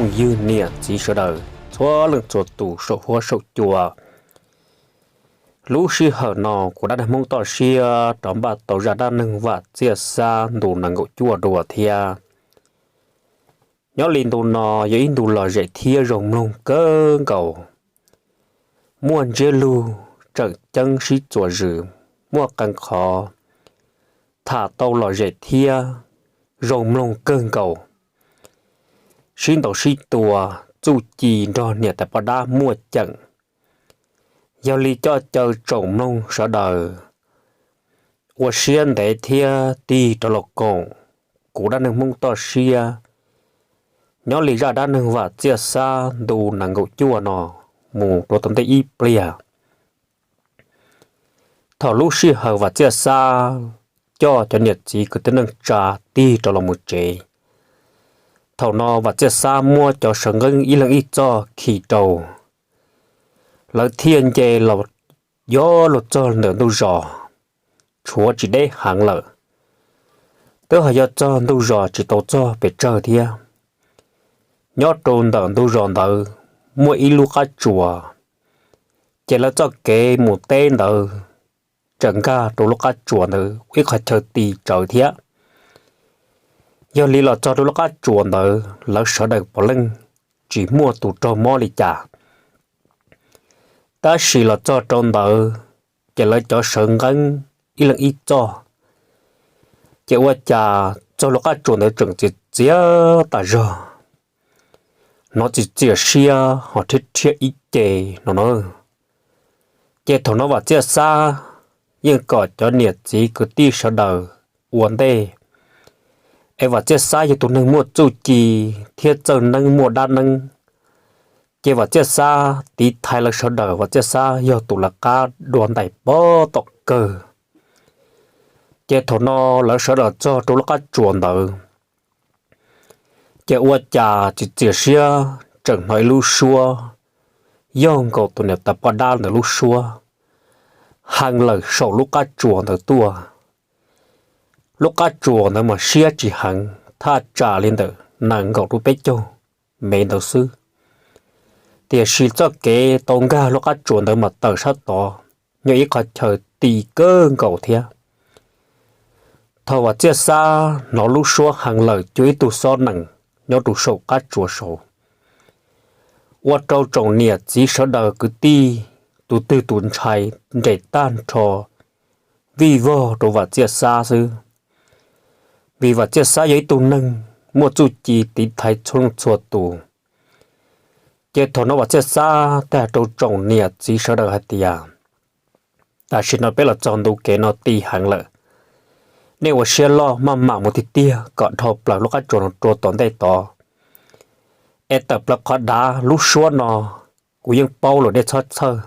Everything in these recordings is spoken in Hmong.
ywg niam txiv sawv daws txhua leej txhua tus saum huab saum cua. Lub sij hawm no kuv dab neeg Hmoob toj siab rov npaj tau zaj dab neeg Vam Txiaj Xab ntu nees nkaum cuaj dua thiab. Nyob li ntu no yog ib ntu lom zem thiab zoo mloog kawg nkaus. Muaj ntsiab lug tseem ceeb sib txuas zws, muaj qee qhov tham tau lom zem thiab zoo mloog kawg nkaus, sib ntaus sib tua, txuj ci nrog niam tais poj dab muaj ceem. Yog li coj caw tsoom mloog sawv daws ua siab ntev thiab tig rov los koom kuv dab neeg Hmoob toj siab nyob li zaj dab neeg Vam Txiaj Xab ntu nees nkaum cuaj no mus rau tom ntej ib pliag. Thaum lub sij hawm Vam Txiaj Xab coj cov niam txiv kwv tij neej tsa tig rov los mus tsev, thaum no Vam Txiaj Xab muab cov sawv nqeeb ib leeg ib txoj khi rau, lawv thiaj nce los yuav luag txog ntawm ntug zos, tshuav tsis deb heev lawm. Twb ho yog txog ntug zos tsis tau txog pes tsawg thiab. Nyob rau ntawm ntug zos ntawd muaj ib lub qab tsuas, ces lawv txoj kev mus teb ntawd tseem nkag rau lub qab tsuas ntawd ib qhov chaw ti tsawv thiab. Yog li los txog rau lub qab tsuas ntawd lawv sawv daws puav leej tsis muaj tus raug mob li cas. Tab sis los txog rau ntawd ces lawv cov sawv nqeeb ib leeg ib txoj, ces ua cas txog lub qab tsuas ntawd tseem txias txias tas zog, hnov txias txias siab ho rhiab rhiab ib ce no na. Ces thaum no Vam Txiaj Xab yeej kom cov niam txiv kwv tij sawv daws ua ntej, es Vam Txiaj Xab yog tus neeg muaj txuj ci thiab txawj neeb muaj dab neeb, ces Vam Txiaj Xab tiv thaiv lawv sawv daws, Vam Txiaj Xab yog tus lawv qab dua ntais pov tom kawg. Ces thaum no lawv sawv daws txog rau lub qab tsuas ntawd, ces ua cas txias txias siab tseem hnov ib lub suab yog nkaus tus niam tais poj dab ntawd lub suab hee lawm saum lub qab tsuas ntawd tuaj. Lub qab tsuas ntawd mas siab tsis heev, thaj tsam li ntawm nees nkaum rau peb caug mev ntawd xwb, tiam sis txoj kev tau nkag lub qab tsuas ntawd mas tawm sab tod, nyob ib qhov chaw ti kawg nkaus thiab. Thaum Vam Txiaj Xab hnov lub suab hee lawm cuag ib tug xob nees nyob rau saum qab tsuas saud, ua rau tsoom niam txiv sawv daws kwv tij tus twg tus ntshai nres tag nrho vij vog rau Vam Txiaj Xab xwb. Vim Vam Txiaj Xab yog ib tug neeg muaj txuj ci tiv thaiv txhua leej txhua tus, ces thaum no Vam Txiaj Xab thiaj hais rau tsoom niam txiv sawv daws hais tias, tam sim no peb los txog ntu kev no ti heev lawm, nej ua siab loj maj mam mus tiag tiag kom dhau plaws lub qab tsuas no rau tom ntej tod, es tawm plaws qhov dav lub suab no kuv yeej paub lawm, nej txhob txhawj,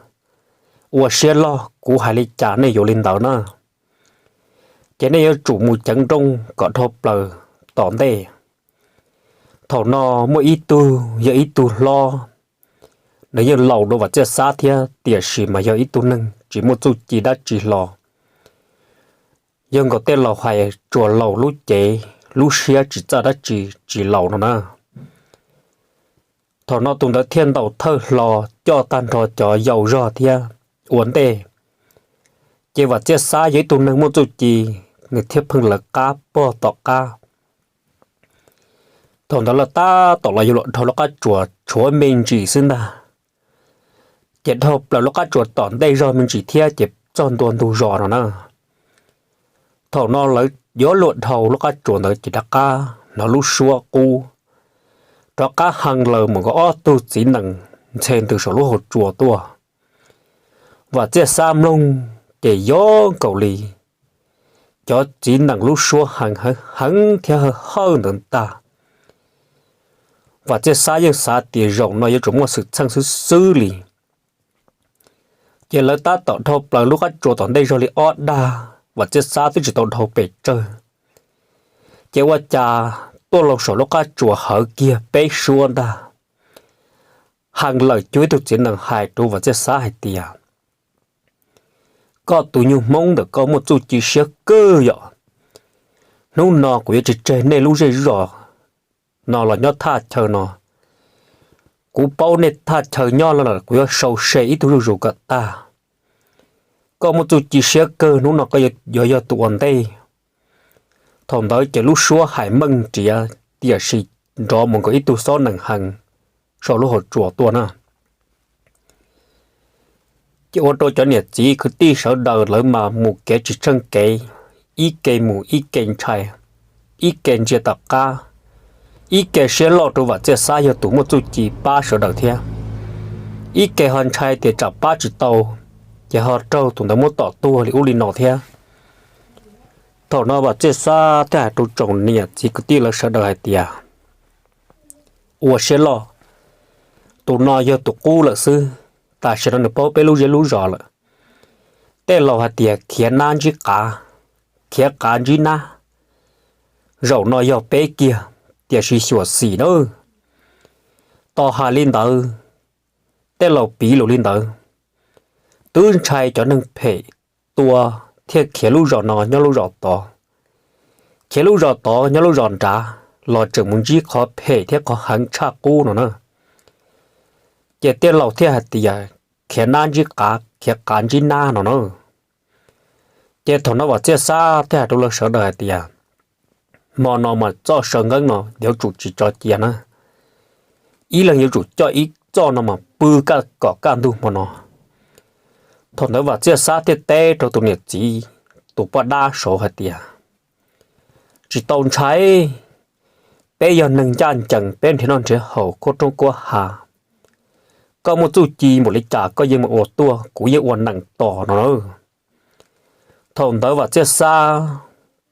ua siab loj, kuv hais li cas nej yuav li ntawd na. Ces nej yuav tsum mus ceev nrooj kom dhau plaws tom ntej. Thaum no muaj ib tug yog ib tug hlob, nws yeej laus dua Vam Txiaj Xab thiab tiam sis mas yog ib tug neeg tsis muaj txuj ci dab tsi hlo, yog nkaus tej laus hais tsuas laus lub cev lub siab tsis txawj dab tsi, tsis laus no na. Thaum no tus ntawd thiaj ntaus thawj hlo coj tag nrho cov yau zog thiab ua ntej. Ces Vam Txiaj Xab yog ib tug neeg muaj txuj ci, nws thiaj pheej lawv qab pog tom qab. Thaum ntawd lawv tab tom los yuav luag dhau lub qab tsuas tshuav me ntsis xwb ntag, ces dhau plaws lub qab tsuas tom ntej zog me ntsis thiab ces txog ntua ntug zos no na. Thaum no lawv yuav luag dhau lub qab tsuas ntawd ces rov qab hnov lub suab qub, rov qab hee lawm mus nkaus ob tug txiv nees ntxhe ntws saum lub hauv tsua tuaj. Vam Txiaj Xab mloog ces yog nkaus li cov txiv nees lub suab hee heev heev thiab hawj hawj ntawd ntag. Vam Txiaj Xab yeej xav tias zaum no yuav tsum muaj xwm txheej xwb xwb li. Ces lawv tab tom dhau plaws lub qab tsuas tom ntej zog li ob dag, Vam Txiaj Xab twb tsis tau dhau pes tsawg, ces ua cas tuaj laug saum lub qab tsuas hawv kiag peb suab ntag. Hee lawm cuag ib tug txiv nees hais rau Vam Txiaj Xab hais tias, koj tus nyuag Hmoob ntawm koj muaj txuj ci siab kawg yom. Hnub no kuv yuav tsis tseg nej lub zej zos no los nyob thaj chaw no, Kuv paub nej thaj chaw nyob lawm, kuv yuav sau se ib tug zuj zus kom tag. Koj muaj txuj ci siab kawg, hnub no koj yuav yog tus ua ntej. Thaum ntawd ces lub suab hais meej nriav tiam sis nrov mus nkaus ib tug xob nees hees saum lub hauv tsua tuaj na. Ces ua rau cov niam txiv kwv tij sawv daws lawv mas mus kev tsis tsheej kev, ib ke mus ib ke ntshai, ib ke ntsia tom qab, ib ke siab loj rau Vam Txiaj Xab yog tus muaj txuj ci pab sawv daws thiab, ib ke ho ntshai tias tsam pab tsis tau, ces ho raug tus ntawd muab tom tuag li ub li no thiab. Thaum no Vam Txiaj Xab thiaj hais rau tsoom niam txiv kwv tij lawv sawv daws hais tias, ua siab loj, tus no yog tus qub lawm xwb, tam sim no nws paub peb lub zej lub zos lawm. Tej laus hais tias khiav nab ntsib qav, khiav qav ntsib nab, zaum no yog peb kiag, tiam sis xyuam xim nawb. Tos hais li ntawd, tej laus piv lus li ntawd, twb ntshai cov neeg phem tua thiaj khiav lub zos no nyob lub zos tod, khiav lub zos tod nyob lub zos nrad los tseem mus ntsib qhov phem thiab qhov heev tshaj qub no na. Ces tej laus thiaj hais tias khiav nab ntsib qav, khiav qav ntsib nab no na. Ces thaum no Vam Txiaj Xab thiaj hais rau lawv sawv daws hais tias, hmo no mas txoj saw nqeeb no yuav tsum tsis tso cia na, ib leeg yuav tsum coj ib txoj no mas pw kaj kom kaj ntug hmo no. Thaum ntawd Vam Txiaj Xab thiaj teb rau tus niam txiv, tus poj dab saud hais tias, tsis tau ntshai, peb yog neeg ncaj ncees, peb nrhiav noj nrhiav haus kuab roob kuab hav. Koj muaj txuj ci npaum li cas koj yeej mus ua tuaj, kuv yeej ua nees tos no na. Thaum ntawd Vam Txiaj Xab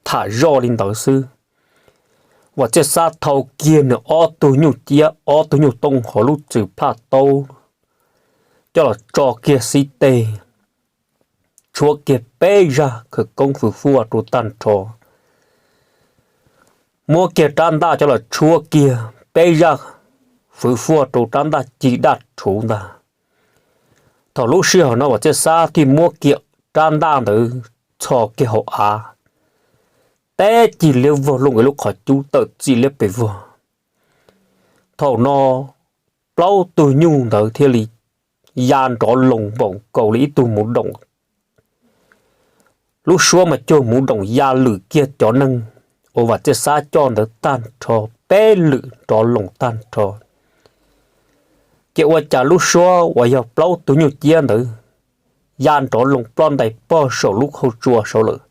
tham zoj li ntawd xwb, Vam Txiaj Xab thau kiag nws ob tug nyuj ciab ob tug nyuj tooj hauv lub txwm plaj taub coj los tso kiag xib teg, tshuab kiag peb zaj khawv koob fwv fuaj rau tag nrho. Muab kiag rab ntaj coj los tshuab kiag peb zaj fwv fuaj rau rab ntaj ci daj rhuv ntag. Thaum lub sij hawm no Vam Txiaj Xab thiaj muab kiag rab ntaj ntawd txhos kiag hauv av, teb cig liab vog loo ib lub qhov cub tawm txim liab pes vog. Thaum no plaub tug nyuj ntawd thiaj li ya nrov loos npaum nkaus li ib tug muv doom. Lub suab mas cuag muv doom ya lwm kiag cov neeg uas Vam Txiaj Xab coj ntawd tag nrho, peb lwm nrov loos tag nrho. Ces ua cas lub suab uas yog plaub tug nyuj ciab ntawd ya nrov loos ploj ntais pog saum lub hauv tsua saud lawm.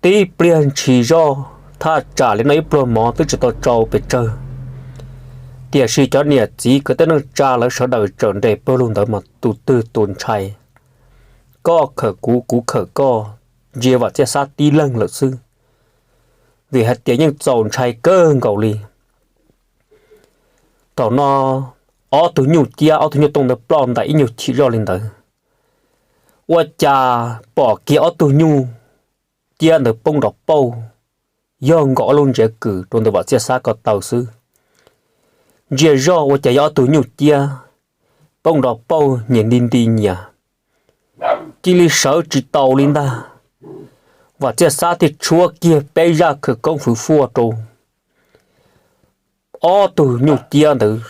Tib pliag ntshis zoj thaj tsam li no ib pluag mov twb tsis tau tsau pes tsawg, tiam sis cov niam txiv kwv tij neej tsa lawv sawv daws tseem nres pawg lug ntawd mas tus twg tus ntshai, koj khawm kuv kuv khawm koj, ntsia Vam Txiaj Xab tib leeg lawm xwb, vim hais tias yeej txaus ntshai kawg nkaus li. Thaum no ob tug nyuj ciab ob tug nyuj tooj ntawd ploj ntais ib nyuag chim zoj li ntawd, ua cas pom kiag ob tug nyuj ciab ntawd poob nrov pauj, yog nkaus ob lub ntsiav kws rau ntawm Vam Txiaj Xab ko taw xwb. Ntsia zoj ua cas yog ob tug nyuj ciab poob nrov pauj nyias nti nti nyias, cia li sawv tsis taus li ntag. Vam Txiaj Xab thiaj tshuab kiag peb zaj khawv koob fwv fuaj rau ob tug nyuj ciab ntawd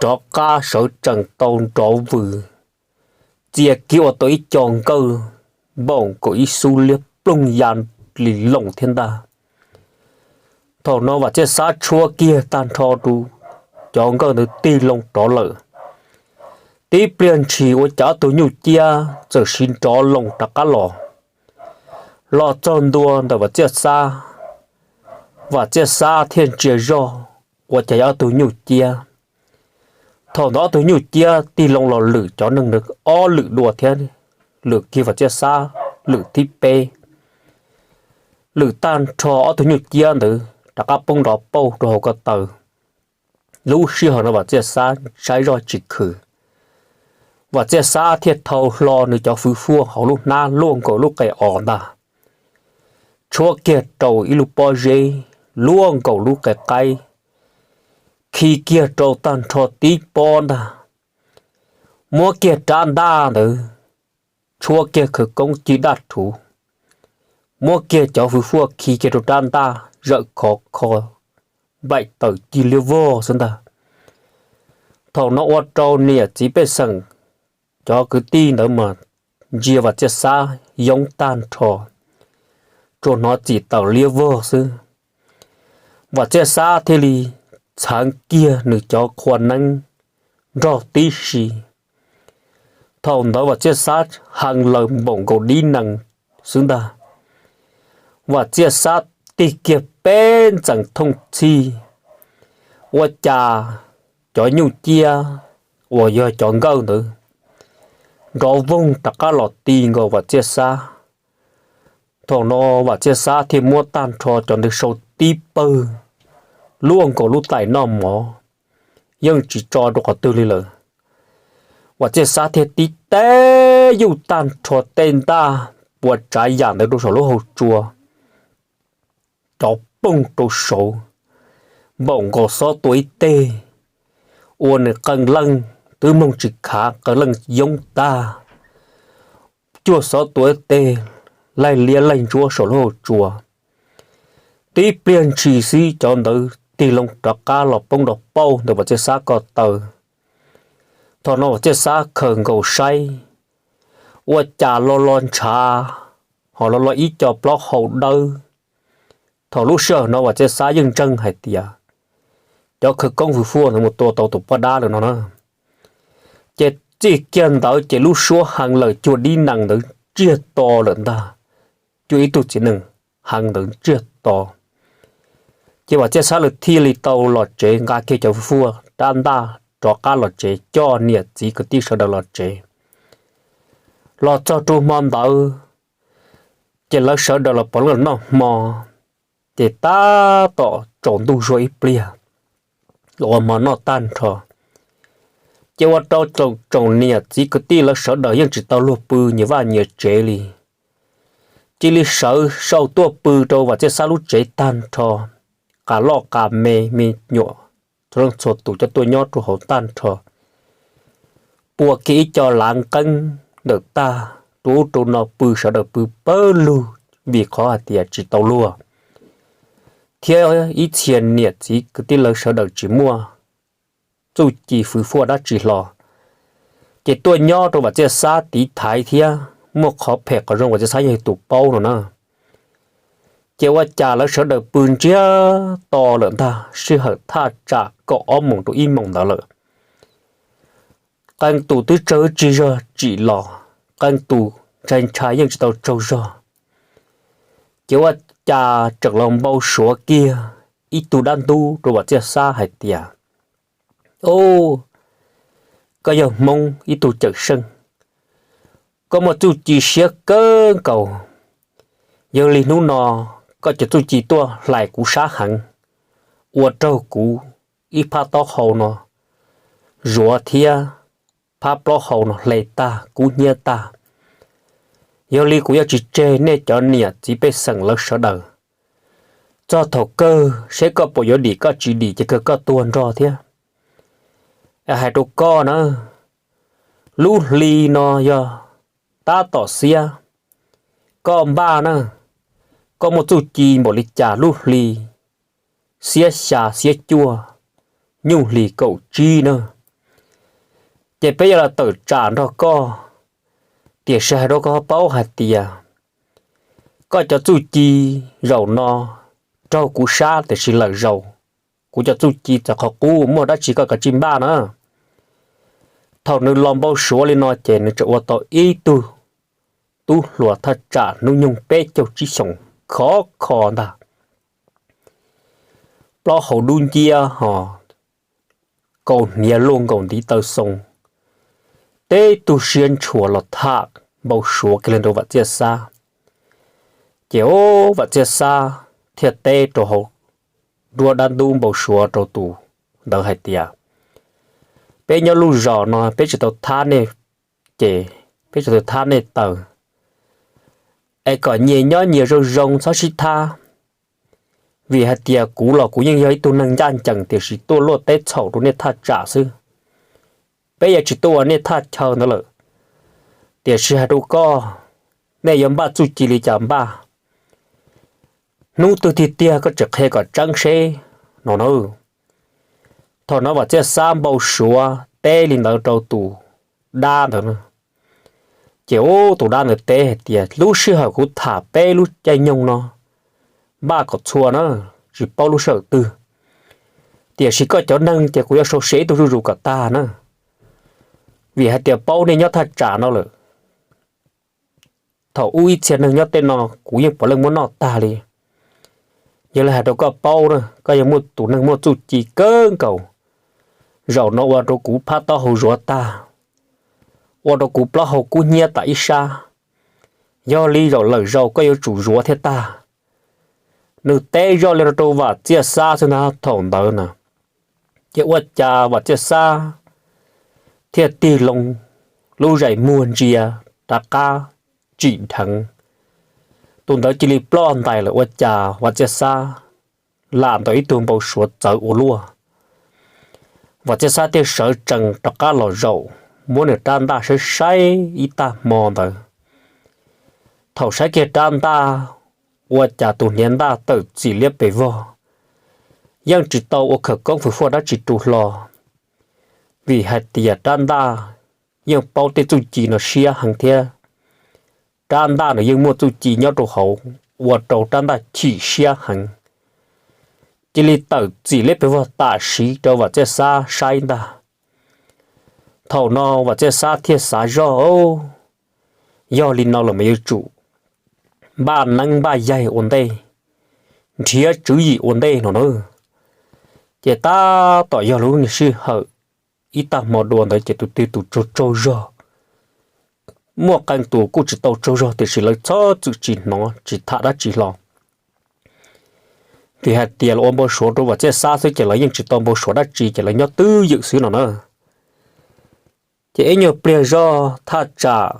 rov qab sawv tsees tau nrov vwm, txia kiag ua tau ib co nkawj npaum nkaus ib xub liab ploog ya li loos thiab ntag. Thaum no Vam Txiaj Xab tshuab kiag tag nrho rau cov nkawj ntawd tig loo rov lawm. Tib pliag ntshis ua cas ob tug nyuj ciab txawm siv nrov loos rov qab los, los txog ntua ntawm Vam Txiaj Xab. Vam Txiaj Xab thiaj ntsia zoj ua cas yog ob tug nyuj ciab. Thaum ntawd ob tug nyuj ciab tig loo los lwm cov neeg ntawd ob lwm dua thiab, lwm kiag Vam Txiaj Xab lwm thib peb. Lwm tag nrho ob tug nyuj ciab ntawd rov qab poob nrov pauj rau hauv ko taw. Lub sij hawm no Vam Txiaj Xab saib zoj tsis khwm, Vam Txiaj Xab thiaj thau hlo nws cov fwv fuaj hauv lub hnab luaj nkaus lub qe os ntag, tshuab kiag rau ib lub pob zeb luaj nkaus lub qe qaib, khi kiag rau tag nrho tib pob ntag. Muab kiag rab ntaj ntawd, tshuab kiag khawv koob cig daj rhuv, muab kiag cov fwv fuaj khi kiag rau rab ntaj zawm khov kho, nplaim tawm cig liab vog xwb ntag. Thaum no ua rau niam txiv pej xeem cov kwv tij ntawd mas ntsia Vam Txiaj Xab yoob tag nrho, tsuas hnov txim tawm liab vog xwb. Vam Txiaj Xab thiaj li txheev kiag nws cov qhua neeb nrog tib si. Thaum ntawd Vam Txiaj Xab hee laws npaum nkaus dib nees xwb ntag. Vam Txiaj Xab tig kiag peb ntxees thooj txhij, ua cas cov nyuj ciab uas yog cov nkawj ntawd nrov voog rov qab los ti nkaus Vam Txiaj Xab. Thaum no Vam Txiaj Xab thiaj muab tag nrho cov ntawd sau tib pawg luaj nkaus lub tais noj mov, yeej tsis tso rau qhov twg li lawm. Vam Txiaj Xab thiaj tib teb yuj tag nrho tej ntaj puas tsav yam ntawd rau saum lub hauv tsua, rov poog rau saud npaum nkaus xob tua ib teg, ua nws qee leej twb moog tsis khav, qee leej yoob tag, cuag xob tua ib teg, laig liab laig ntsuab saum lub hauv tsua. Tib pliag ntshis xwb cov ntawd tig loo rov qab los poob rau pauj ntawm Vam Txiaj Xab ko taw. Thaum no Vam Txiaj Xab khaws nkaus saib, ua cas lo lo ntshav, ho lo lo ib co plaub hau dawb. Thaum lub sij hawm no Vam Txiaj Xab yeej ntseeg hais tias cov khawv koob fwv fuaj ntawd mus tua tau tus poj dab lawm no na. Ces txij kiag ntawd ces lub suab hee laws cuag dib nees ntawd ntsiag to lawm ntag, cuag ib tug txiv nees hee ntawd ntsiag to. Ces Vam Txiaj Xab lawv thiaj li tau los tsev, nqa kiag cov fwv fuaj rab ntaj rov qab los tsev, coj niam txiv kwv tij sawv daws los tsev. Los txog rau hmo ntawd ces lawv sawv daws los pov leej los noj hmo, ces tab tom tsaus ntuj zuag ib pliag, los ua hmo noj tag nrho. Ces ua rau tsoom niam txiv kwv tij lawv sawv daws yeej tsis tau luag pw nyias vaj nyias tsev li, cia li sawv sau tuaj pw rau Vam Txiaj Xab lub tsev tag nrho. Qas loj qas me, me nyuam txhua leej txhua tus coj tuaj nyob rau hauv tag nrho. Pua kiag ib co lav nqeeb ntawm tag rau ub rau no pw, sawv daws pw pawg lug, vim qhov hais tias tsis tau luag, thiab ib txhia niam txiv kwv tij lawv sawv daws tsis muaj txuj ci fwv fuaj dab tsi hlo, ces tuaj nyob rau Vam Txiaj Xab tiv thaiv thiab muaj qhov phem qhov zoo Vam Txiaj Xab yog tus paub no na. Ces ua cas lawv sawv daws pw ntsiag to lawm ntag, sij hawm thaj tsam kaum ob moos rau ib moos ntawd lawm. Qee tus twb tsawg tsis zog tsim los, qee tus ntshai ntshai yeej tsis tau tsaug zog. Ces ua cas tseem los npau suav kiag ib tug dab ntub rau Vam Txiaj Xab hais tias, Ub, koj yog Hmoob ib tug cawm seej, koj muaj txuj ci siab kawg nkaus. Yog li hnub no koj cov txuj ci tuaj hlais kuv sab heev, ua raug kuv ib phab taub hau no zuav thiab phab plaub hau no hle tag kub hnyiab tag. Yog li kuv yuav tsis tseg nej cov niam txiv pej xeem lawv sawv daws. Txog thaum kawg seb koj puas yuav dim, koj tsis dim ces kawg koj tuag nrog thiab. Hais rau koj na, lub hli no yog tab tom xiab, koj npaj na, koj muaj txuj ci npaum li cas lub hli xiab xya xiab cuaj, nyuj hlis kaum tsib na, ces peb yuav los tawm tsam nrog koj. Tiam sis hais rau koj paub hais tias koj cov txuj ci zaum no raug kuv sab, tiam sis lwm zaus kuv cov txuj ci txawm qhov qub, muaj dab tsi koj kav tsij npaj na. Thaum nws los npau suav li no ces nws tseem ua tau ib tug tub hluas thaj tsam hnub nyoog peb caug tsib xyoos khov kho ntag, plaub hau dub nciab ho kaus hniav luaj nkaus ntiv taw xoo, teb tug siab ntshua los tham npau suav kiag li rau Vam Txiaj Xab. Ces Vam Txiaj Xab thiaj teb rau hauv nruab dab ntub npau suav rau tus ntawd hais tias, Peb nyob lub zos no peb tsis tau thab nej ces, peb tsis tau thab nej taw, es kom nyias nyob nyias zoo zoo txhob sib thab. Vim hais tias kuv los kuv yeej yog ib tug neeg ncaj ncees tiam sis tuaj luaj teb txhaum rau nej thaj tsam xwb. Peb yuav tsis tuaj ua nej thaj chaw ntawd lawm. Tiam sis hais rau koj, nej yuav npaj txuj ci li cas npaj, hnub twg tiag tiag koj tseem qhia kom tseeb seb no na. Thaum no Vam Txiaj Xab npau suav teb li ntawd rau tus dab ntawd na. Ces ub, tus dab ntawd teb hais tias, lub sij hawm kuv tham peb lub caij nyoog no, npaj kom txhua na, tsis paub lub sij hawm twg. Tiam sis koj cov neeg ces kuv yuav sau se ib tug zuj zus kom tag na, vim hais tias paub nej nyob thaj tsam no lawm. Thaum ub ib txhia neeg nyob tej no kuv yeej puav leej muab noj tag li. Yog li hais rau koj paub na, koj yog muaj tus neeg muaj txuj ci kawg nkaus, zaum no ua rau kuv phab taub hau zuav tag, ua rau kuv plaub hau kub hnyiab tas ib sab. Yog li zaum lawm zaus koj yuav tsum zuav thiaj tag. Nws teb zoj li no rau Vam Txiaj Xab xwb ntag thaum ntawd na. Ces ua cas Vam Txiaj Xab thiaj tig loo, lub zais muag ntsia rov qab tsim dheev. Tus ntawd cia li ploj ntais lawm, ua cas Vam Txiaj Xab lam ntawm ib tug npau suav txawv ua luaj. Vam Txiaj Xab thiaj sawv tsees rov qab los zaum, muab nws rab ntaj saib saib ib tag hmo ntawd. Thaum saib kiag rab ntaj, ua cas tus hniav ntaj tawm txim liab pes vog, yeej tsis tau ua khawv koob fwv faj dab tsi rau hlo, vim hais tias rab ntaj yeej paub tej txuj ci no siab heev thiab. Rab ntaj nws yeej muaj txuj ci nyob rau hauv, ua rau rab ntaj chim siab heev, cia li tawm txim liab pes vog tam sim rau Vam Txiaj Xab saib ntag. Thaum no Vam Txiaj Xab thiaj xav zoj, yog li no los mas yuav tsum npaj neeb npaj yaig ua ntej, nrhiav tswv yim ua ntej no na. Ces tab tom yog lub sij hawm ib tag hmo dua ntawd ces tus twg tus tsaug tsaug zog, muaj qee tus kuj tsis tau tsaug zog tiam sis lawv txhob txwm tsis hnov tsis tham dab tsi hlo. Vim hais tias lawv ua npau suav rau Vam Txiaj Xab xwb ces lawv yeej tsis tau npau suav dab tsi ces lawv nyob twj ywm xwb no na. Ces ib nyuag pliag zoj thaj tsam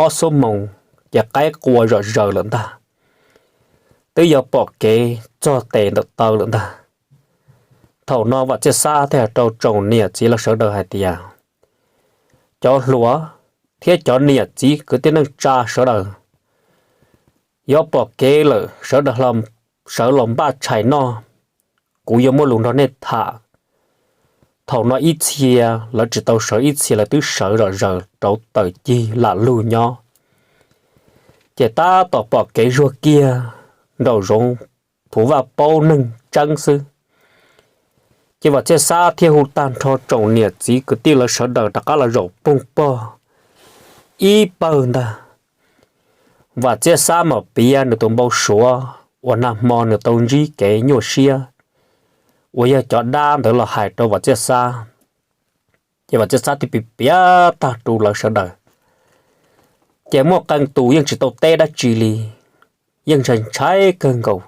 ob xuab moos, ces qaib qua zom zaws lawm ntag, twb yuav pom kev txog tes ntawm taw lawm ntag. Thaum no Vam Txiaj Xab thiaj hais rau tsoom niam txiv lawv sawv daws hais tias, cov hluas thiab cov niam txiv kwv tij neej tsa sawv daws, yuav pom kev lawm sawv daws sawv los npaj tshais noj, kuv yuav muaj lus nrog nej tham. Thaum no ib txhia lawv tsis tau sawv, ib txhia lawv twb sawv zom zaws rauv taws cig lam lug nyob, ces tab tom pom kev zuag kiag nraum zoov, phuv vaj paub neeg tseeb xwb. Ces Vam Txiaj Xab thiaj hu tag nrho tsoom niam txiv kwv tij lawv sawv daws rov qab los zaum poog pog ib pawg ntag. Vam Txiaj Xab mam piav nws tus npau suav uas nag hmo nws tau ntsib kev nyuaj siab uas yog cov dab ntawd los hais rau Vam Txiaj Xab. Ces Vam Txiaj Xab thiaj piav piav tag rau lawv sawv daws, ces muaj qee tus yeej tsis tau teb dab tsi li, yeej ntshai ntshai kawg nkaus,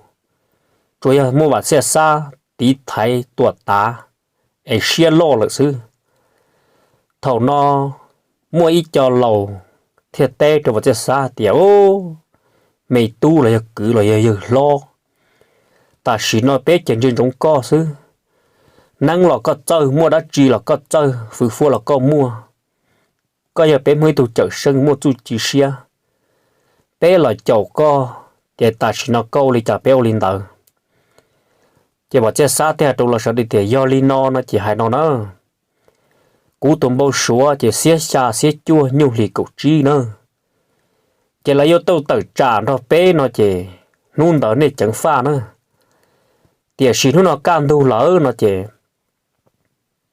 tsuas yog muaj Vam Txiaj Xab tiv thaiv tuam tav es siab loj lawm xwb. Thaum no muaj ib co laus thiaj teb rau Vam Txiaj Xab tias, me tub los yog kwv los yog yawg hlob, tam sim no peb ces ntsia ntsoov koj xwb. Neeb los koj txawj, muaj dab tsi los koj txawj, fwv fua los koj muaj. Koj yog peb Hmoob ib tug cawm seej muaj txuj ci siab, peb los caum koj, ces tam sim no koj ua li cas peb ua li ntawd. Ces Vam Txiaj Xab thiaj hais rau lawv sawv daws tias, yog li no no ces hais no na, kuv tus npau suav ces xiab xya xiab cuaj nyuj hlis kaum tsib na, ces lawv yuav tau tawm tsam nrog peb no ces hnub ntawd nej ceev faj na. Tiam sis hnub no kaj ntug lawm no ces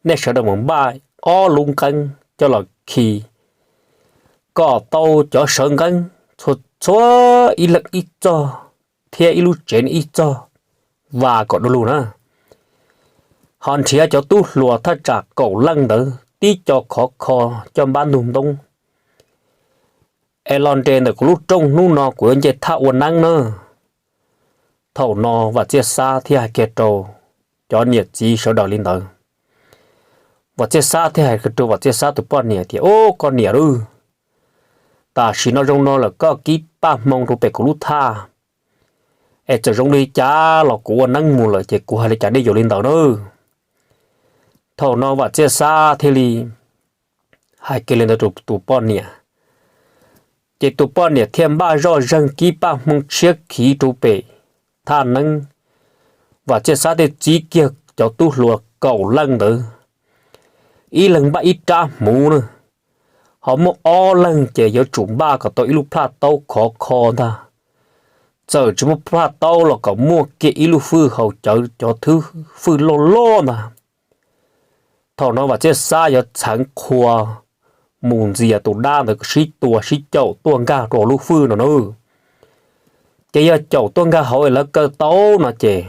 nej sawv daws mus npaj ob lub nqeeb coj los khi kom tau cov sawv nqeeb txhua txhua ib leeg ib txog thiab ib lub tsev ib txog vas kom du lug na. Ho nrhiav cov tub hluas thaj tsam kaum leej ntawd tib co khov kho coj npab ntug ntoob es los nres ntawm kuv lub rooj, hnub no kuv yuav nce thaj ua neeb na. Thaum no Vam Txiaj Xab thiaj hais kiag rau cov niam txiv sawv daws li ntawd. Vam Txiaj Xab thiaj hais rau Vam Txiaj Xab tus poj niam tias, ub, koj niam lauj, tam sim no zoo no lawm koj kib paj hmoo rau pem kuv lub thaj, es txawm zoo li cas los kuv ua neeb mus lawm ces kuv hais li cas nej yuav li ntawd na. Thaum no Vam Txiaj Xab thiaj li hais kiag li ntawd rau tus poj niam, ces tus poj niam thiaj npaj zoj zeeg kib paj hmoo tshiab khiv rau pem thaj neeb. Vam Txiaj Xab thiaj txib kiag cov tub hluas kaum leej ntawd ib leeg npaj ib rab hmuv na, ho muaj ob leeg ces yuav tsum npaj kom tau ib lub plaj taub khov kho ntag. Txawm tsis muaj plaj taub los kom muaj kiag ib lub fwj haus cawv cov thwb fwj loj loj ntag. Thaum no Vam Txiaj Xab yuav txheev qhua mus ntxias tus dab ntawd sib tua sib caum tuaj nkag rau lub fwj no na. Ces yog caum tuaj nkag hauv lawv kaw tau no ces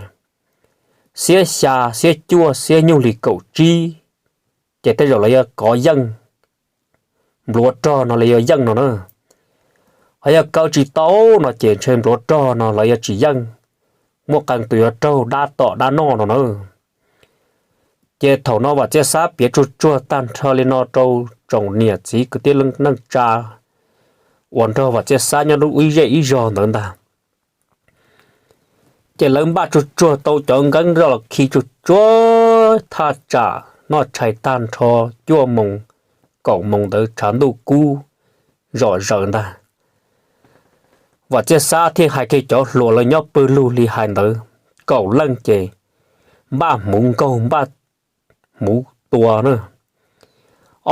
xiab xya, xiab cuaj, xiab nyuj hli kaum tsib, ces tej zaum lawv yuav kov yeej, npluav rog no lawv yuav yeej no na. Ho yog kaw tsis tau no ces ntshe npluav rog no lawv yuav tsis yeej, muaj qee tus yuav raug dab tom dab noj no na. Ces thaum no Vam Txiaj Xab piav tsuag tsuag tag nrho li no rau tsoom niam txiv kwv tij neej tsa uas nrog Vam Txiaj Xab nyob lub ib zej ib zog ntawd ntag. Ces lawv npaj tsuag tsuag tau cov nkeeb zoj los khi tsuag tsuag thaj tsam noj tshais tag nrho cuaj moos, kaum moos ntawd tshav ntuj kub zom zaws ntag. Vam Txiaj Xab thiaj hais kiag cov hluas lawv nyob pw lug li hais ntawd kaum leej ces npaj hmuv nkaug npaj hmuv tua na.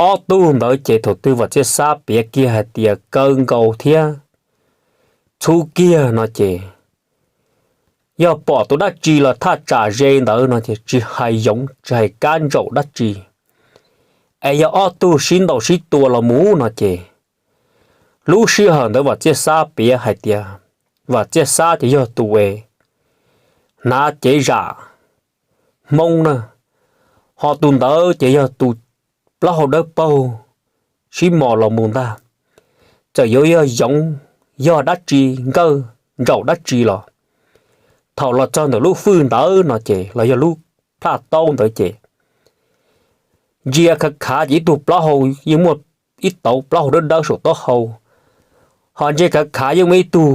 Ob tug ntawd ces thaum twg Vam Txiaj Xab piav kiag hais tias kaw nkaus thiab txhub kiag no ces yog pom tus dab tsi los thaj tsam ze ntawd no ces tsis hais yoov tsis hais kab ntsaum dab tsi, es yog ob tug sib ntaus sib tua los mus no ces lub sij hawm ntawd Vam Txiaj Xab piav hais tias Vam Txiaj Xab ces yog tus es hnav cev zam Hmoob na, ho tus ntawd ces yog tus plaub hau dawb paug sib mos los mus ntag. Txawm yuav yog yoov, yog dab tsi, nkawj ntsaum dab tsi los thaum los txog ntawm lub fwj ntawd no ces los yog lub plaj taub ntawd ces ntsia khav khav ces ib tug plaub hau yeej muaj ib tauv plaub hau dawb dawb saum taub hau, ho ntsia khav khav yeej muaj ib tug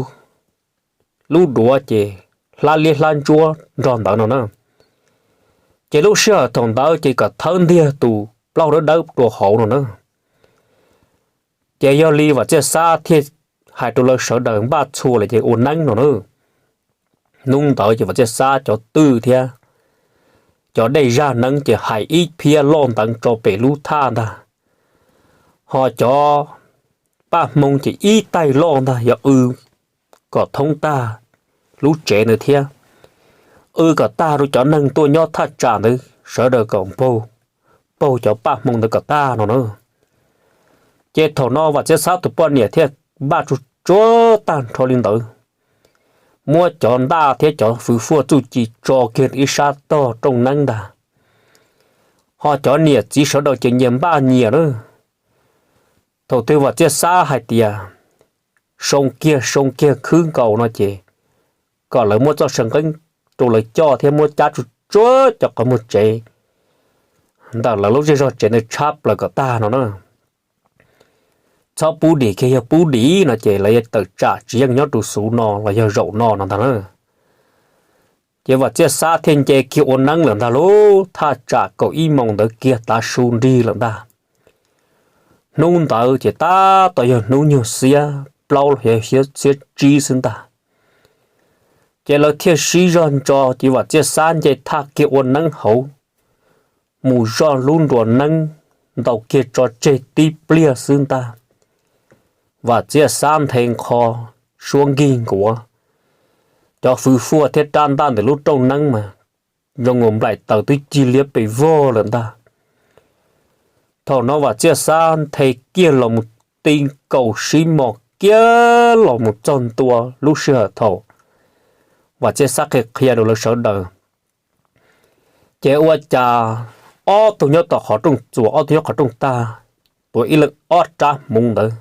lub duav ces hlab liab hlab ntsuab nrog ntawd no na. Ces lub sij hawm thaum ntawd ces kom thawb ntiag tus plaub hau dawb dawb rau hauv no na. Ces yog li Vam Txiaj Xab thiaj hais rau lawv sawv daws npaj txhua lawm ces ua neeb no na. Hnub ntawd ces Vam Txiaj Xab cov twj thiab cov dej zaj neeb ces hais ib phiab loj nteev tso pem lub thaj ntag, ho cov paj hmoo ces ib taig loj ntag yog w kom thoob tag lub tsev ntawd thiab, w kom tag rau cov neeg tuaj nyob thaj tsam ntawd sawv daws kom paug cov paj hmoo ntawd kom tag no na. Ces thaum no Vam Txiaj Xab tus poj niam thiaj npaj tsuag tsuag tag nrho li ntawd, muab cov ntaj thiab cov fwv fuaj txuj ci tso kiag ib sab tog rooj neeb ntag, ho cov niam txiv sawv daws ces nyias npaj nyias na. Thaum twg Vam Txiaj Xab hais tias soo kiag soo kiag khwb nkaus no ces kom lawv muab txoj saw nqeeb rau lawv coj thiab muab cab tsuag tsuag cov qhov muag tsev ntawm lawv lub zej zog tsev ntawd tshab plaws kom tag no na. Txhob pub dim kiag, yog pub dim no ces lawv yuav tawm tsam tsis yeej nyob rau xub no los yog zaum no no ntag na. Ces Vam Txiaj Xab thiaj nce kiag ua neeb lawm ntag lauj, thaj tsam kaum ib moos ntawd kiag tav su nrig lawm ntag. Hnub ntawd ces tab tom yog hnub nyuag xiab plaub los yog xiab tsib xwb ntag. Ces lawv thiaj sib zog ntso ces Vam Txiaj Xab nce thaj kiag ua neeb hauv mus zoj lub nruas neeb, ntaus kiag tso tseg tib pliag xwb ntag, Vam Txiaj Xab nthe nqho suab nkig nkuav, cov fwv fuaj thiab rab ntaj ntawm lub rooj neeb mas zoo nkaus nplaim taws twb cig liab pes vog lawm ntag. Thaum no Vam Txiaj Xab nthe kiag los mus ti nkaus sib mos kiag los mus txog ntua lub sij hawm thaum Vam Txiaj Xab qhia qhia rau lawv sawv daws, ces ua cas ob tug nyob tom qhov rooj txuas ob tug nyob qhov rooj tag, tuav ib leeg ob rab hmuv ntawd,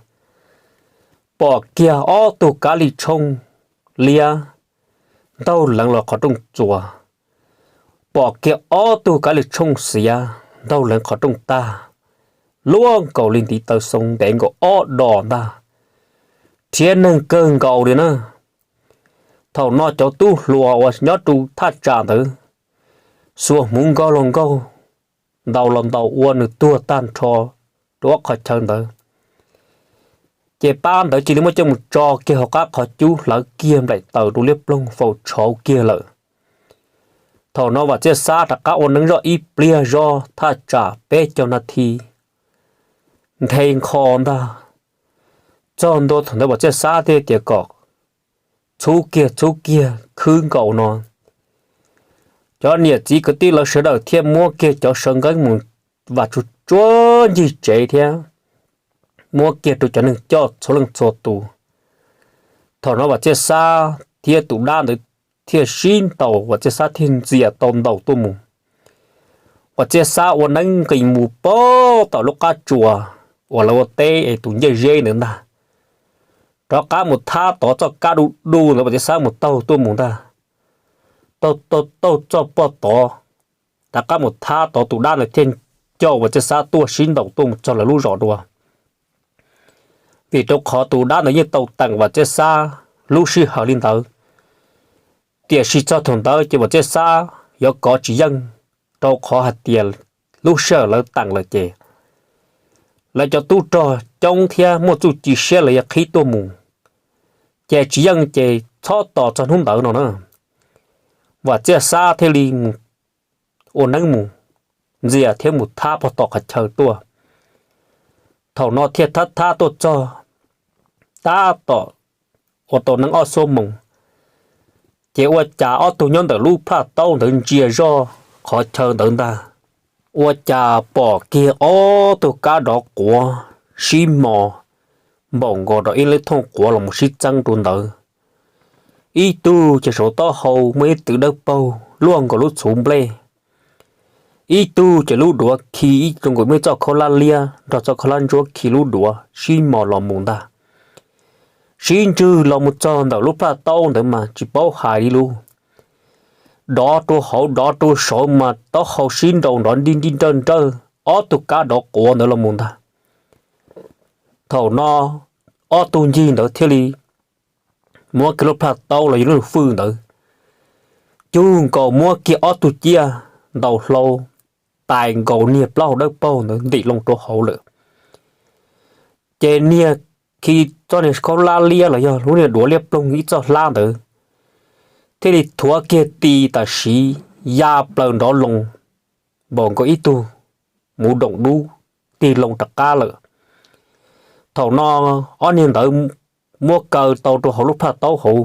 pom kiag ob tug kav li tshooj liab ntaug leev los qhov rooj txuas, pom kiag ob tug kav li tshooj xiav ntaug leev qhov rooj tag, luaj nkaus li ntiv taw xoo ntev nkaus ob dos ntag, rhiab neeg kawg nkaus li na. Thaum no cov tub hluas uas nyob rau thaj tsam ntawd xuas hmuv nkaug los nkaug, ntaus los ntaus ua nws tuag tag nrho rau ob qhov chaw ntawd. Ces pab ntawd cia li muab coj mus tso kiag hauv qab qhov cub hlawv kiag nplaim taws rau liab ploog faus tshauv kiag lawm. Thaum no Vam Txiaj Xab rov qab ua neeb zoj ib pliag zoj thaj tsam peb caug nas this nthe nkho ntag. Txog ntua thaum ntawd Vam Txiaj Xab thiaj tias kom txhub kiag txhub kiag khwb nkaus no. Cov niam txiv kwv tij lawv sawv daws thiaj muab kiag cov saw nqeeb mus vam tsuag tsuag ncig tsev thiab muab kiag rau cov neeg coj txhua leej txhua tus. Thaum no Vam Txiaj Xab thiab tus dab ntawd thiaj sib ntaus, Vam Txiaj Xab thiaj ntxias tau ntaus tuaj mus. Vam Txiaj Xab ua neeb nqis mus pog tom lub qab tsuas uas lawv ua teb es tus ncej zeb ntawd ntag, rov qab mus thab tod txoj kab du du ntawd Vam Txiaj Xab mus taug tuaj mus ntag. Taug taug taug txog pog tod, rov qab mus thab tod, tus dab ntawd thiaj coj Vam Txiaj Xab tuaj sib ntaus tuaj mus txog lawv lub zos dua. Vim rau qhov tus dab ntawd yeej tau teem Vam Txiaj Xab lub sij hawm li ntawd, tiam sis txog thaum ntawd ces Vam Txiaj Xab yuav kov tsis yeej, rau qhov hais tias lub sij hawm lawv teem lawm ces lawv cov tub rog coob thiab muaj txuj ci siab lawv yuav qhib tuaj mus, ces tsis yeej ces txhob tos txog hnub ntawd no na. Vam Txiaj Xab thiaj li mus ua neeb mus ntxias thiab mus thab pog tom qhov chaw tuaj. Thaum no thiaj thab thab tuaj txog tab tom ua tau neeb ob xuab moos, ces ua cas ob tug nyob ntawm lub phaj taub ntawd ntsia zoj qhov chaw ntawd ntag, ua cas pom kiag ob tug kab dov quav sib mos npaum nkaus rau ib lub thooj quav los mus sib txeeb rau ntawd. Ib tug ces saum taub hau muaj ib twv dawb paug luaj nkaus lub txhuv nplej, ib tug ces lub duav khi ib zoo nkaus muaj ib txoj khaub hlab liab nrog txoj khaub hlab ntsuab khi lub duav sib mos los mus ntag. Sib ntswg los mus txog ntawm lub phaj taub ntawd mas tsis paub hais li lub dov rau hauv dov rau saud mas taub hau sib nraus nrov nrib nrib nrawj nrawj ob tug kab dov quav ntawd los mus ntag. Thaum no ob tug ncig ntawd thiaj li muab kiag lub phaj taub los yog lub fwj ntawd cug nkaus, muab kiag ob tug ciaj ntaus hlau tais nkaus niag plaub hau dawb paug ntawd ntim loo rau hauv lawm. Ces niag khi txoj niag khaub hlab liab los yog lub niag duav liab ploog ib txoj hlab ntawd thiaj li thuav kiag ti tam sim ya plaws nrov loo npaum nkaus ib tug muv doom dub tig loo rov qab lawm. Thaum no ob niag ntawd muab kaw tau rau hauv lub phaj taub hauv,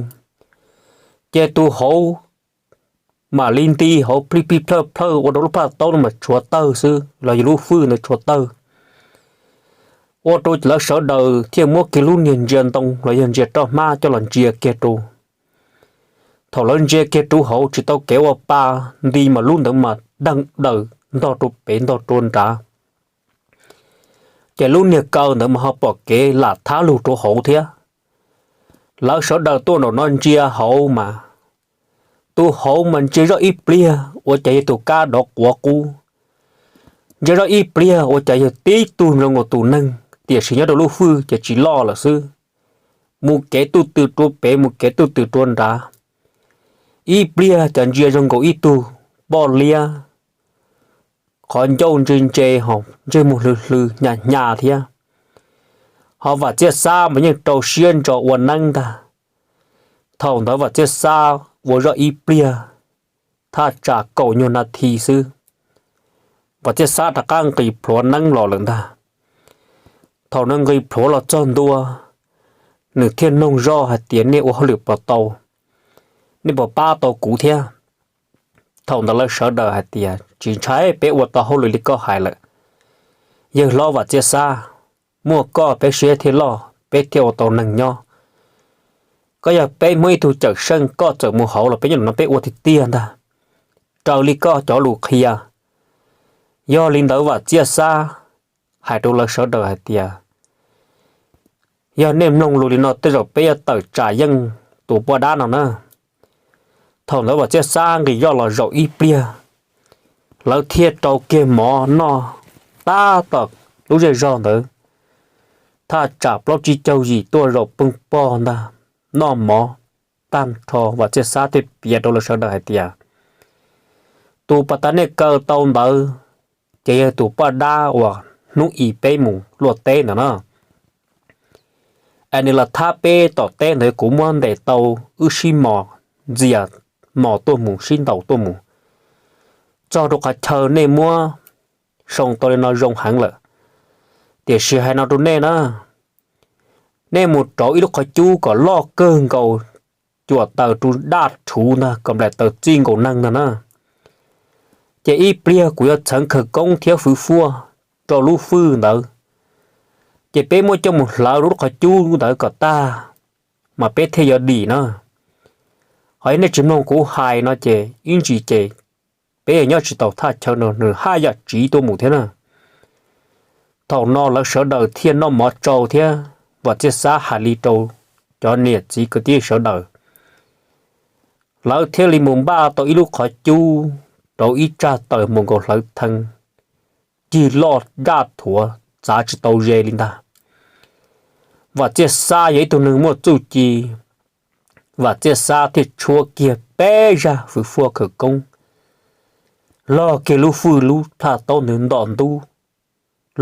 ces tus hauv mam li nti hauv plij plij plhawj plhawj ua rau lub phaj taub no mas tshuav tawg xwb los yog lub fwj ntawd tshuav tawg. Ua rau lawv sawv daws thiaj muab kiag lub niag ntsia ntoo los yog ntsia roj hmab coj los ntsia kiag rau. Thaum lawv ntsia kiag rau hauv tsis tau kev ua pa, nti mas lub ntawd mas deeg daws ntog rau pem ntog rau nrad, ces lub niag kaw ntawd mas ho pom kev lam thab lug rau hauv thiab. Lawv sawv daws tuaj nraum no ntsia hauv mas tus hauv mas ntsia zoj ib pliag ua cas yog tus kab dov quav qub, ntsia zoj ib pliag ua cas yog tib tug zoo nkaus tus neeg tiam sis nyob rau lub fwj ces tsis loj lawm xwb. Mus kev tuj twm rau pem mus kev tuj twm rau nrad, ib pliag cas ntsia zoo nkaus ib tug poj liab, qhov ncauj ntse ntse ho ntsej muag hlw hlw hnyav hnyav thiab. Ho Vam Txiaj Xab mas yeej rau siab ntso ua neeb ntag. Thaum ntawd Vam Txiaj Xab ua zoj ib pliag thaj tsam kaum nyuag nas this xwb, Vam Txiaj Xab rov qab nqis plhuav neeb los lawm ntag. Thaum nws nqis plhuav los txog ntua, nws thiaj noog zoj hais tias nej ua hauj lwm puas tau, nej puas pab tau kuv thiab? Thaum ntawd lawv sawv daws hais tias tsis ntshai, peb ua tau hauj lwm li koj hais lawm. Yawg hlob Vam Txiaj Xab, muaj koj peb siab thiaj loj peb thiaj ua tau neeg nyob. Koj yog peb muaj ib tug cawm seej koj txawm mus hauv los peb nyob no peb ua tiag tiag ntag, raws li koj cov lus qhia. Yog li ntawd Vam Txiaj Xab hais rau lawv sawv daws hais tias yog nej mloog lus li no tej zaum peb yuav tawm tsam yeej tus poj dab no na. Thaum ntawd Vam Txiaj Xab nqis zoj los zaum ib pliag, lawv thiaj rau kiag mov noj tab tom lub zej zog ntawd. Thaj tsam plaub tsib caug yim tuaj zaum pheej pog ntag, noj mov tag nrho Vam Txiaj Xab thiaj piav rau lawv sawv daws hais tias tus pas tas nej kaw tau ntawd ces yog tus poj dab uas hnub i peb mus luaj teb ntawd na. Es nws los thab peb tom teb ntawd, kuv muab ntes tau, wb sib mos ntxias mos tuaj mus sib ntaus tuaj mus. txog rau qhov chaw nej muab sau tau li no zoo heev lawm, tiam sis hais no rau nej na, nej mus rauv ib lub qhov cub kom loj kawg nkaus, cuam taws rau daj rhuv ntag kom nplaim taws txij nkaus neeg ntag na. Ces ib pliag kuv yuav txheev khawv koob thiab fwv fuaj rau lub fwj ntawd, ces peb muab coj mus hlawv rau lub qhov cub ntawd kom tag, mas peb thiaj yuav dim na. Ho yog nej tsis mloog kuv hais no ces ib ntsis ces peb yuav nyob tsis tau thaj chaw no, nws haj yam tsiv tuaj mus thiab na. Thaum no lawv sawv daws thiaj noj mov tsau thiab Vam Txiaj Xab hais li rau cov niam txiv kwv tij sawv daws, lawv thiaj li mus npaj tau ib lub qhov cub rau ib tsag taws mus nkaus hlawv theev, cig loj daj thuav txav tsis tau ze li ntag. Vam Txiaj Xab yog ib tug neeg muaj txuj ci, Vam Txiaj Xab thiaj tshuab kiag peb zaj fwv fuaj khawv koob, log kiag lub fwj lub plaj taub ntawd ntom ntub,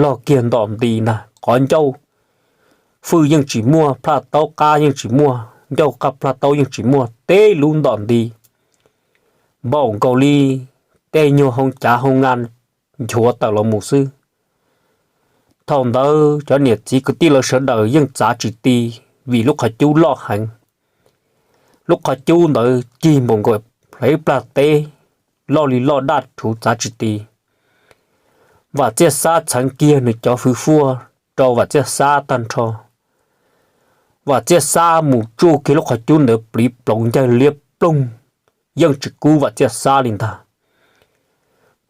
log kiag ntom nti ntag qhov ncauj, fwj yeej tsis muaj, plaj taub qab yeej tsis muaj, ncauj qab plaj taub yeej tsis muaj, teb lub ntom nti npaum nkaus li tej nyuag hoo cav hoo na nchuav tawm los mus xwb. Thaum ntawd cov niam txiv kwv tij lawv sawv daws yeej txav tsis ti, vim lub qhov cub loj heev. Lub qhov cub ntawd cig npaum nkaus ib plag teb, loj li loj daj rhuv txav tsis ti. Vam Txiaj Xab txheev kiag nws cov fwv fuaj rau Vam Txiaj Xab tag nrho. Vam Txiaj Xab mus tsuj kiag lub qhov cub ntawd pliv ploov ncaig liab ploog, yeej tsis kub Vam Txiaj Xab li ntag.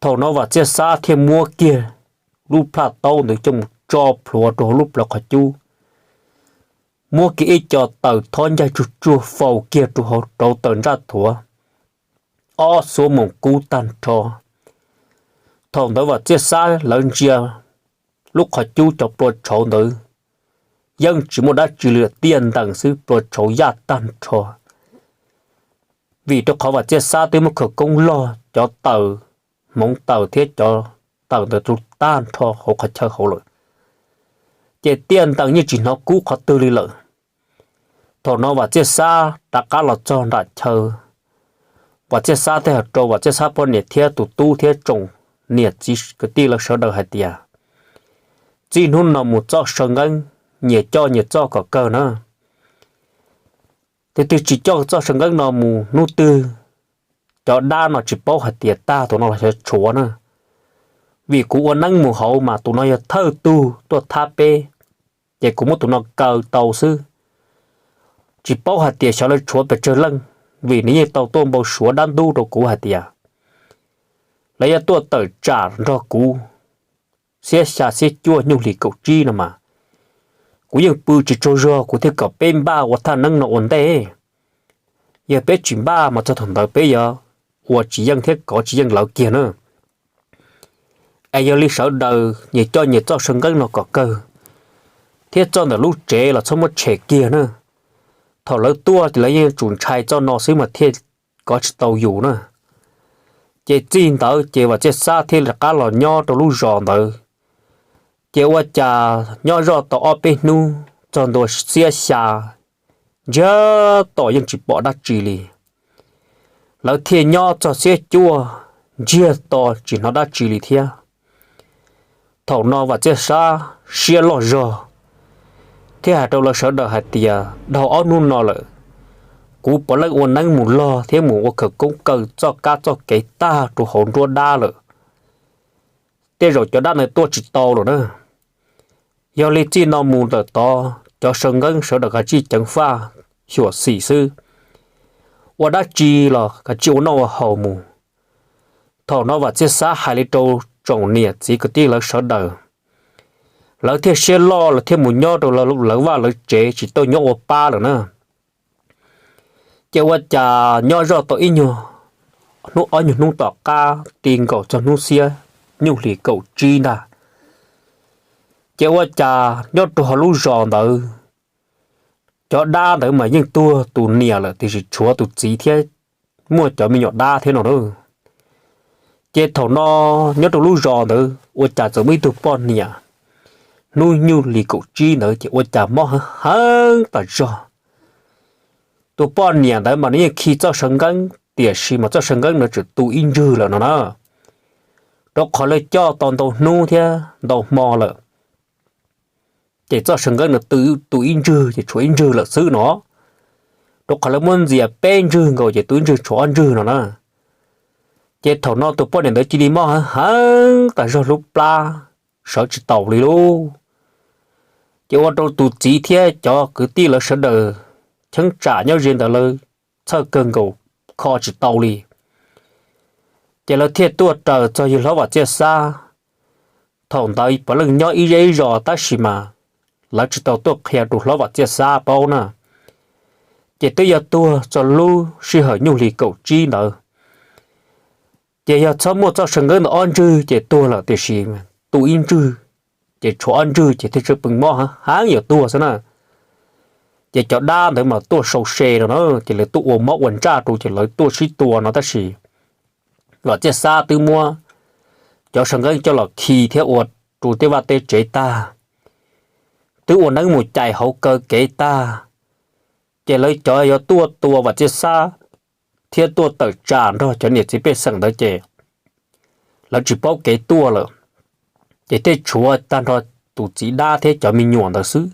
Thaum no Vam Txiaj Xab thiaj muab kiag lub plaj taub ntawd coj mus tso plhuav rau hauv lub plawv qhov cub, muab kiag ib co taws thob ncaig tsuag tsuag faus kiag rau hauv rauv taws ntsaj thuav, ob xuab moos kub tag nrho. Thaum ntawd Vam Txiaj Xab lawv ntsia lub qhov cub cov plua tshauv ntawd yeej tsis muaj dab tsi li, tiaj ntees xwb, plua tshauv yaj tag nrho. Vim rau qhov Vam Txiaj Xab twb muab khawv koob log cov taws, hmoov taws thiab cov taws ntawd rau tag nrho hauv qhov chaw hauv lawm, ces tiaj ntees yeej tsis hnov kub qhov twg li lawm. Thaum no Vam Txiaj Xab rov qab los txog nram chaw, Vam Txiaj Xab thiaj hais rau Vam Txiaj Xab poj niam thiab tus tub thiab tsoom niam txiv kwv tij lawv sawv daws hais tias, txij hnub no mus txoj saw nqeeb nyias coj nyias txoj kom kawg na. Tus twg tsis coj txoj saw nqeeb no mus hnub twg, cov dab no tsis paub hais tias tag tus no los xyov tshuav na. Vim kuv ua neeb mus hauv mas tus no yog thawj tug tuaj thab peb, ces kuv muab tus no kaw tau xwb. Tsis paub hais tias xyov lawv tshuav pes tsawg leej, vim nws yeej tau tuaj npau suav dab ntub rau kuv hais tias lawv yuav tuaj tawm tsam nrog kuv xiab xya xiab cuaj nyuj hlis kaum tsib no mas, kuv yeej pw tsis tsaug zog kuv thiaj kom peb npaj ua thaj neeb no ua ntej. Yog peb tsis npaj mas txog thaum ntawd peb yuav ua tsis yeej thiab kov tsis yeej lawv kiag na. Es yog li sawv daws nyias coj nyias txoj saw nqeeb no kom kawg, thiab txoj ntawm lub tsev los txhob muab tshem kiag na. Thaum lawv tuaj ces lawv yeej tsum ntshai txoj no xwb mas thiaj kov tsis tau yus na. Ces txij ntawd ces Vam Txiaj Xab thiaj rov qab los nyob rau lub zos ntawd. Ces ua cas nyob zoj tau ob peb hnub txog ntua xiab xya, ntsiag to yeej tsis pom dab tsi li. Lawv thiaj nyob txog xiab cuaj, ntsiag to tsis hnov dab tsi li thiab. Thaum no Vam Txiaj Xab siab loj zog thiab hais rau lawv sawv daws hais tias dhau ob hnub no lawm, kuv puav leej ua neeb mus log thiab mus ua khawv koob kaw txoj kab txoj kev tag rau hauv nruab dab lawm. Tej zaum cov dab ntawd tuaj tsis tau lawm na. Yog li txij no mus lawm tod cov saw nqeeb sawv daws kav tsij ceev faj xyuam xim xwb, ua dab tsi los kav tsij ua noj ua haus mus. Thaum no Vam Txiaj Xab hais li rau tsoom niam txiv kwv tij lawv sawv daws, lawv thiaj siab loj lawv thiaj mus nyob rau lawv vaj lawv tsev tsis tau nyob ua pab lawm na. Ces ua cas nyob zoj tau ib nyuag hnub ob nyuag hnub tom qab ti nkaus txog hnub xiab nyuj hlis kaum tsib ntag, ces ua cas nyob rau hauv lub zos ntawd cov dab ntawd mas yeej tuag tus niam lawm tiam sis tshuav tus txiv thiab muaj cov me nyuam dab thiab no na. Ces thaum no nyob rau lub zos ntawd ua cas txawm muaj ib tug poj niam hnub nyuj hlis kaum tsib ntawd ces ua cas mob heev heev tas zog. Tus poj niam ntawd mas nws yeej khi txoj saw nqeeb tiam sis mas txoj saw nqeeb no tseem tu ib ntswg lawm no na. rau qhov lawv coj tau ntau hnub thiab ntau hmo lawm, ces txoj saw nqeeb no tu ib ntswg ces tshuav ib ntswg lawm xwb no, rau qhov lawv muab ntxias peb ntswg nkaus ces tu ib ntswg tshuav ob ntswg no na. Ces thaum no tus poj niam ntawd cia li mob heev heev tas zog lub plab, sawv tsis taus li lauj. Ces ua rau tus txiv thiab cov kwv tij lawv sawv daws cheeb tsam nyob ze ntawd lawv txhawj kawg nkaus, kho tsis tau li. Ces lawv thiaj tuaj raws txog yawg hlob Vam Txiaj Xab. Thaum ntawd puav leej nyob ib zej ib zos tab sis mas lawv tsis tau tuaj qhia rau hlob Vam Txiaj Xab paub na, ces twb yog tuag txog lub sij hawm nyuj hlis kaum tsib ntawd. Ces yog txhob muaj txoj saw nqeeb ntawm ob ntswg ces tuag lawm, tiam sis tu ib ntswg ces tshuav ob ntswg ces thiaj tseem pheej mob heev yuav tuag xwb na. Ces cov dab ntawd mas tuaj sau se no na, ces lawv tuaj ua mob ua ntsaj rau ces lawv tuaj sib tua no tab sis Vam Txiaj Xab twb muab cov saw nqeeb coj los khi thiab ua rau tej vaj tej tsev tag, twb ua neeb mus cais hauv kaw kev tag, ces lawv cov yuav tuaj tua Vam Txiaj Xab thiab tuaj tawm tsam nrog cov niam txiv pej xeem ntawd ces lawv tsis paub kev tuaj lawm, ces thiaj tshuav tag nrho tus txiv dab thiab cov me nyuam ntawd xwb.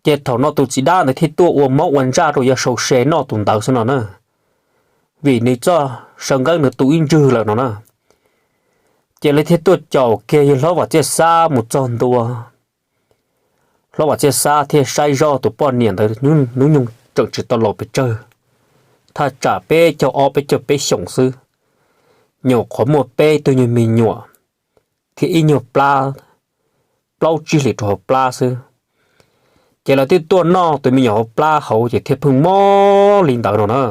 Ces thaum no tus txiv dab ntawd thiaj tuaj ua mob ua ntsaj rau yawg sau se noj tus ntawd xwb no na, vim nws txoj saw nqeeb nws tu ib ntswg lawm no na. Ces lawv thiaj tuaj caum kiag yawg hlob Vam Txiaj Xab mus txog ntua. Hlob Vam Txiaj Xab thiaj saib zoj tus poj niam ntawd hnub nyoog tseem tsis tau laus pes tsawg, thaj tsam peb caug ob peb caug peb xyoos xwb, nyuam qhuav muaj peb tug nyuag me nyuam thiab ib nyuag plab plaub tsib hlis rau hauv plab xwb. Ces lawv twb tuaj noj tus me nyuam hauv plab hauv ces thiaj pheej mob li ntawd no na.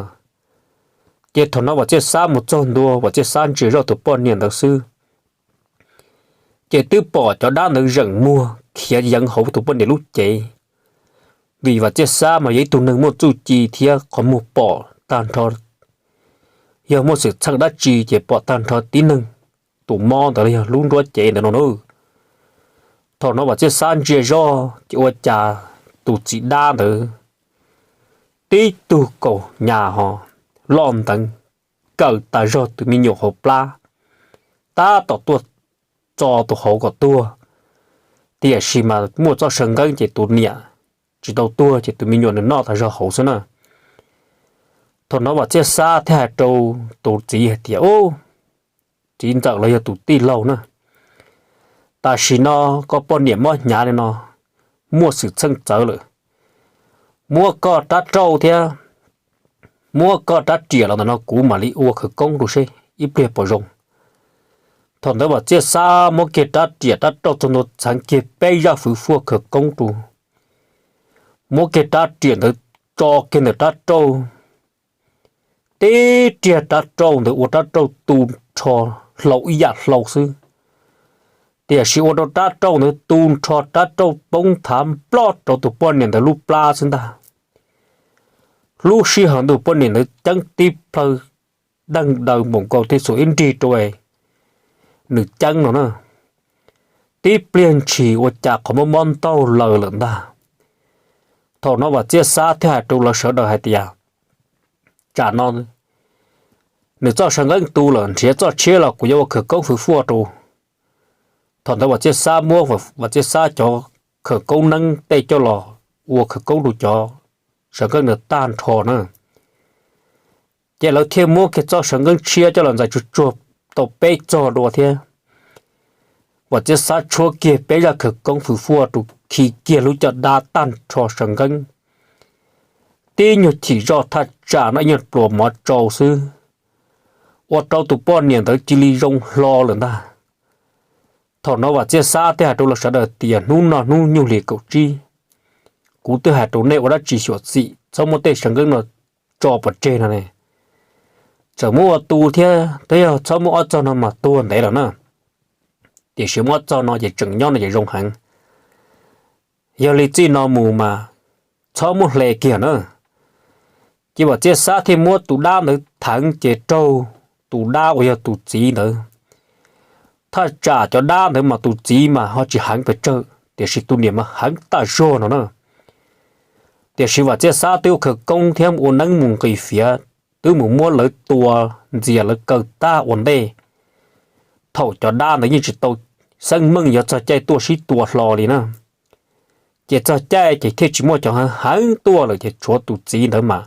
Ces thaum no Vam Txiaj Xab mus txog ntua, Vam Txiaj Xab ntsia zoj tus poj niam ntawd xwb, ces twb pom cov dab ntawd zeem muag khiav yeev hauv tus poj niam lub cev. Vim Vam Txiaj Xab mas yog ib tug neeg muaj txuj ci thiab qhov muag pom tag nrho, yog muaj xwm txheej dab tsi ces pom tag nrho tib neeg tus mob ntawd los yog lub nruab cev ntawd no na. Thaum no Vam Txiaj Xab ntsia zoj ces ua cas tus txiv dab ntawd tib tug kaus hniav ho loj nteev kaw tas zog tus me nyuam hauv plab, tab tom tuaj txo tus hauv kom tuag. Tiam sis mas muaj txoj saw nqeeb ces tus niam tsis tau tuag ces tus me nyuam nws noj tas zog hauv xwb na. Thaum no Vam Txiaj Xab thiaj hais rau tus txiv hais tias, Ub, txiv ntxawm los yog tus tij laug na, tam sim no koj poj niam mob hnyav li no, muaj xwm txheej txawv lawm, muab koj rab rauj thiab muab koj rab riam los ntawm no kuv mam li ua khawv koob rau seb ib pliag puas zoo. Thaum ntawd Vam Txiaj Xab muab kiag rab riam rab rauj txog ntua txheev kiag peb zaj fwv fuaj khawv koob rau, muab kiag rab riam ntawd tso kiag ntawm rab rauj, tib riag rab rauj ntawd ua rab rauj tu nrho hlau ib yam hlau xwb. Tiam sis ua rau rab rauj ntawd tu nrho rab rauj poob thav nploj rau tus poj niam ntawd lub plab xwb ntag. Lub sij hawm tus poj niam ntawd ceeb tib plhaw deeg daws npaum nkaus thiaj xuas ib nrig rau nws ceeb no na. Tib pliag ntshis ua cas qhov mob mob ntaug laws lawm ntag. Thaum no Vam Txiaj Xab thiaj hais rau lawv sawv daws hais tias, Tsam no nws txoj saw nqeeb tu lawm, nrhiav txoj tshiab los kuv yuav ua khawv koob fwv fuaj rau. Thaum ntawd Vam Txiaj Xab muab Vam Txiaj Xab cov khawv koob neeb tej coj los ua khawv koob rau cov saw nqeeb ntawd tag nrho na. Ces lawv thiaj muab kiag txoj saw nqeeb tshiab coj los ntxais tsuag tsuag tau peb txog dua thiab. Vam Txiaj Xab tshuab kiag peb zaj khawv koob fwv fuaj rau khi kiag lub caj dab tag nrho saw nqeeb. Tib nyuag chim zoj thaj tsam no ib nyuag pluas mov tsau xwb, ua rau tus poj niam ntawd cia li zoo hlo lawm ntag. Thaum no Vam Txiaj Xab thiaj hais rau lawv sawv daws tias, Hnub no hnub nyuj hlis kaum tsib, kuv twb hais rau nej ua dab tsi xyuam xim txhob muab tej saw nqeeb no tso pov tseg no ne. Txawm muab ua tu thiab, twb yog txhob muab ob txog no mas tuag ntev lawm na. Tiam sis muab ob txog no ces tseem nyob no ces zoo heev. Yog li txij no mus mas txhob muab hle kiag na. Ces Vam Txiaj Xab thiaj muab tus dab ntawd theev ces raug tus dab uas yog tus txiv ntawd. Thaj tsam cov dab ntawd mas tus txiv mas ho tsis heev pes tsawg tiam sis tus niam mas heev tas zog no na. Tiam sis Vam Txiaj Xab twb ua khawv koob thiab ua neeb mus nqis fiav, twb mus muab lawv tua ntxias lawv kaw tag ua ntej, thaum cov dab ntawd yeej tsis tau xeeb meej yuav txog caij tuaj sib tua hlo li na. Ces txog caij ces thiaj tsis muaj cov heev heev tuaj lawm ces tshuav tus txiv ntawd mas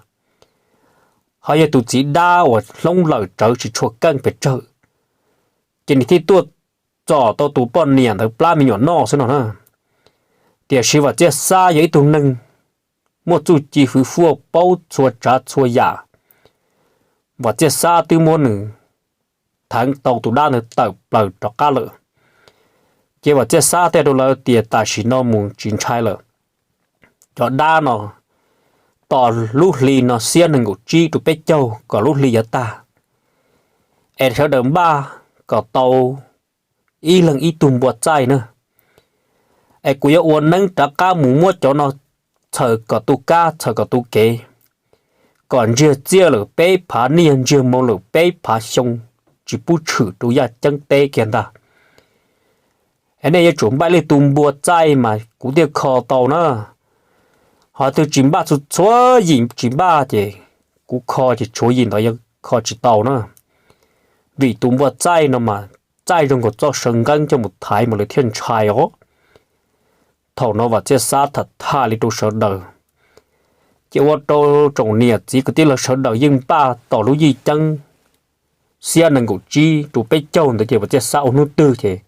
ho yog tus txiv dab uas hloob lawm tsawv tsis tshua keej pes tsawg, ces nws thiaj tuaj txom tau tus poj niam ntawd plab me nyuam noj xwb no na. Tiam sis Vam Txiaj Xab yog ib tug neeg muaj txuj ci hwv fuaj paub txhua tsav txhua yam. Vam Txiaj Xab twb muab nws theev tau tus dab ntawd tawm plaws rov qab lawm. Ces Vam Txiaj Xab thiaj rau lawv tias tam sim no mus tsis ntshai lawm, cov dab no tos lub hli no xiab nees nkaum tsib rau peb caug kom lub hli yuav tag, es sawv daws npaj kom tau ib leeg ib tug npua txaij na. Es kuv yuav ua neeb rov qab mus muab cov no txhaws kom tu kab txhaws kom tu kev, kom ntsiag txiaj lawm peb phav niaj ntsiag moo lawm peb phav xyoo, tsis pub tshwm rau yaj ceeb teb kiag ntag. Es nej yuav tsum npaj ib leeg tus npua txaij mas kuv thiaj kho tau na. Ho twg tsis npaj, txhua txhua yim tsis npaj ces kuv kho ces tshuav yim ntawd yuav kho tsis tau na. Vim tus npua txaij no mas txaij zoo nkaus txoj saw nqeeb coj mus thaiv mas lawv thiaj ntshai os. Thaum no Vam Txiaj Xab tham tham li rau sawv daws, ces ua rau tsoom niam txiv kwv tij lawv sawv daws yeej npaj tos lub yij ceeb xiab nees nkaum tsib rau peb caug ntawd ces Vam Txiaj Xab ua hnub twg ces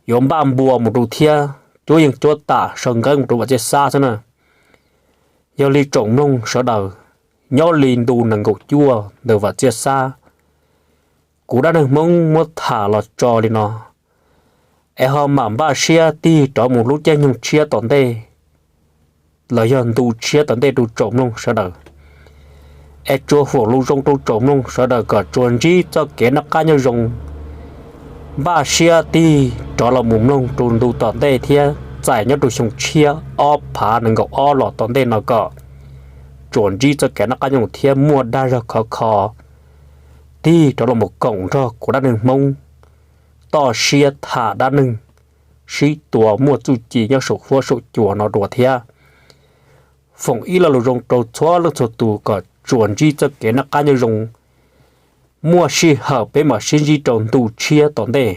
yuav npaj npua mus rau thiab, cuab yeej cuab tam saw nqeeb mus rau Vam Txiaj Xab xwb na. Yog li tsoom mloog sawv daws, nyob li ntu nees nkaum cuaj ntawm Vam Txiaj Xab, kuv dab neeg Hmoob muab tham los tso li no, es ho mam npaj siab tig rov mus lub caij nyoog tshiab tom ntej los yog ntu tshiab tom ntej rau tsoom mloog sawv daws. Es tsuas foom lus zoo rau tsoom mloog sawv daws kom tsuas ntsib txoj kev noj qab nyob zoo, npaj siab tig rov los mus mloog rau ntu tom ntej thiab txais nyob rau xyoo tshiab ob phav nees nkaum ob los tom ntej no kom tsuas ntsib txoj kev noj qab nyob zoo thiab muaj dag zog khov kho, tig rov los mus koom nrog kuv dab neeg Hmoob toj siab tham dab neeg sib tua muaj txuj ci nyob saum huab saum cua no dua thiab. Foom ib lo lus zoo rau txhua leej txhua tus kom tsuas ntsib txoj kev noj qab nyob zoo. Muaj sij hawm peb mam sib ntsib rau ntu tshiab tom ntej.